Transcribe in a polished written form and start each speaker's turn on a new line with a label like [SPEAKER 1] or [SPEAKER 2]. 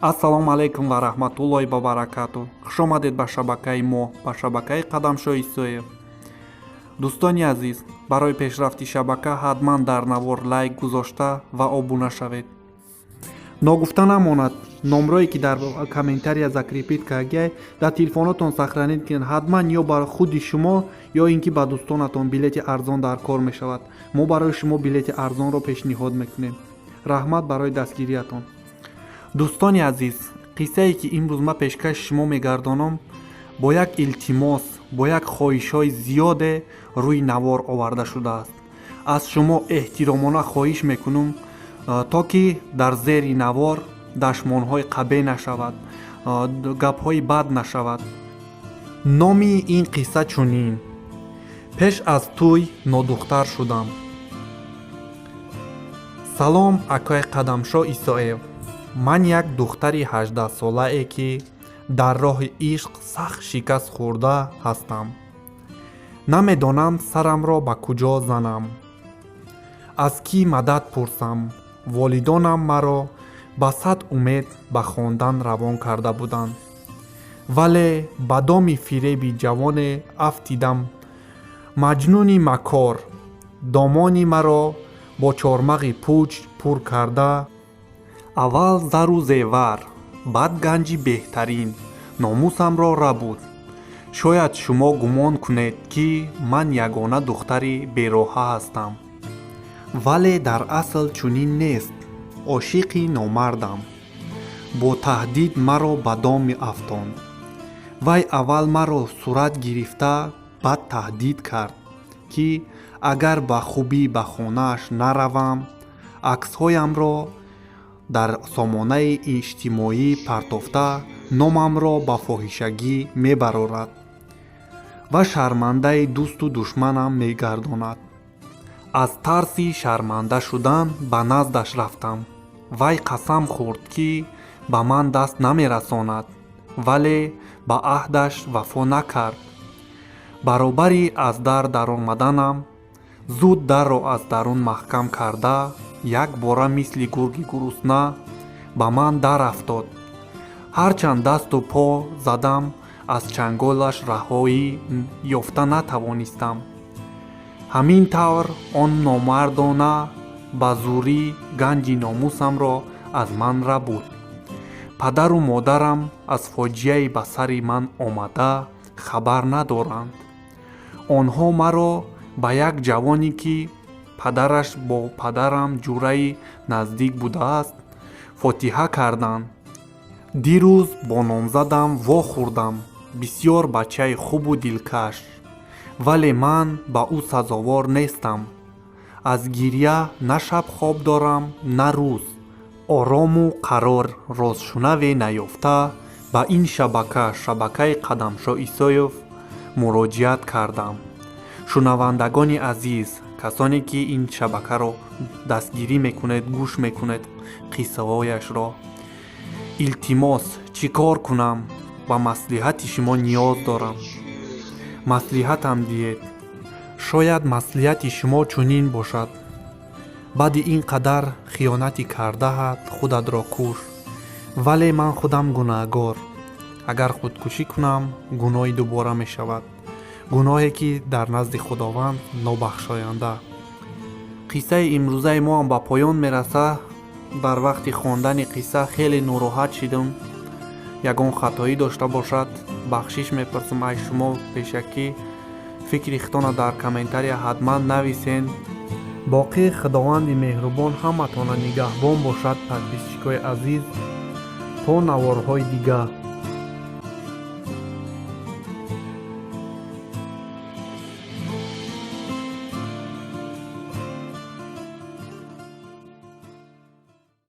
[SPEAKER 1] Ассалому алайкум ва раҳматуллоҳи ва баракату. Хушомадед ба шабакаи мо, ба шабакаи Қадамшоҳ Исоев. Дӯстони азиз, барои пешрафти шабака ҳатман дар навор лайк гузошта ва обуна шавед. Ногуфта намонад, номрое ки дар комментария закрепить кардагиай, дар телефонотон сохранить кунед. Ҳатман ё ба худи шумо, ё ин ки ба дӯстонатон билети арзон дар кор мешавад. Мо барои шумо билети арзонро пешниҳод мекунем. Раҳмат барои дастгириятон. Дӯстони азиз, қиссае ки имрӯз ман пешкаши шумо мегардонам, бо як илтимос, бо як хоҳишҳои зиёде рӯи навор оварда шудааст. Аз шумо эҳтиромона хоҳиш мекунам, то ки дар зери навор дашмонҳои қабеҳ нашавад, гапҳои бад нашавад. Номи ин қисса чунин: «Пеш аз тӯй нодухтар шудам». Салом, акои Қадамшоҳ Исоев. Ман як духтари 18-солае, ки дар роҳи ишқ сахт шикаст хӯрда ҳастам. Намедонам, сарамро ба куҷо занам, аз кӣ мадад пурсам. Волидонам маро ба сад умед ба хондан равон карда буданд, вале ба доми фиреби ҷавоне афтидам. Маҷнуни макор домони маро бо чормағи пуч пур карда, аввал зару зевар, баъд ганҷи беҳтарин, номусамро рабуд. Шояд шумо гумон кунед, ки ман ягона духтари бероҳа ҳастам, вале дар асл чунин нест. Ошиқи номардам. Бо таҳдид маро ба дом афтонд. Вай аввал маро сурат гирифта, баъд таҳдид кард, ки агар ба хубӣ ба хонааш наравам, аксҳоямро дар сомонаи иҷтимоӣ партофта, номамро ба фоҳишагӣ мебарорад ва шармандаи дӯсту душманам мегардонад. Аз тарси шарманда шудан ба наздаш рафтам. Вай қасам хӯрд, ки ба ман даст намерасонад, вале ба аҳдаш вафо накард. Баробари аз дар даромаданам зуд дарро аз дарун маҳкам карда, якбора мисли гурги гурусна ба ман дар афтод. Ҳарчанд дасту по задам, аз чанголаш раҳоӣ ёфта натавонистам. Ҳамин тавр он номардона ба зӯрӣ ганҷи номусамро аз ман рабуд. Падару модарам аз фоҷиаи ба сари ман омада хабар надоранд. Онҳо маро ба як ҷавоне, ки падараш бо падарам ҷураи наздик будааст, фотиҳа карданд. Дирӯз бо номзадам вохӯрдам. Бисьёр бачаи хубу дилкаш, вале ман ба ӯ сазовор нестам. Аз гирья на шаб хоб дорам, на рӯз. Орому қарор розшунаве наёфта, ба ин шабака, шабакаи Қадамшоҳ Исоев, муроҷиат кардам. Шунавандагони азиз, касоне ки ин шабакаро дастгирӣ мекунед, гӯш мекунед қиссаҳояшро, илтимос, чӣ кор кунам? Ба маслиҳати шумо ниёз дорам. Маслиҳатам диҳед. Шояд маслиҳати шумо чунин бошад: баъди ин қадар хиёнати кардаат худатро куш. Вале ман худам гунаҳгор. Агар худкушӣ кунам, гуноҳи дубора мешавад, гуноҳе ки дар назди Худованд нобахшоянда. Қиссаи имрӯзаи моам ба поён мерасад. Дар вақти хондани қисса хеле нороҳат шидам. Ягон хатоӣ дошта бошад, бахшиш мепурсам ай шумо пешакӣ. Фикри худтона дар комментария ҳатман нависен. Боқӣ Худованди меҳрубон ҳаматона нигаҳбон бошад, подписчикои азиз. То наворҳои дигар.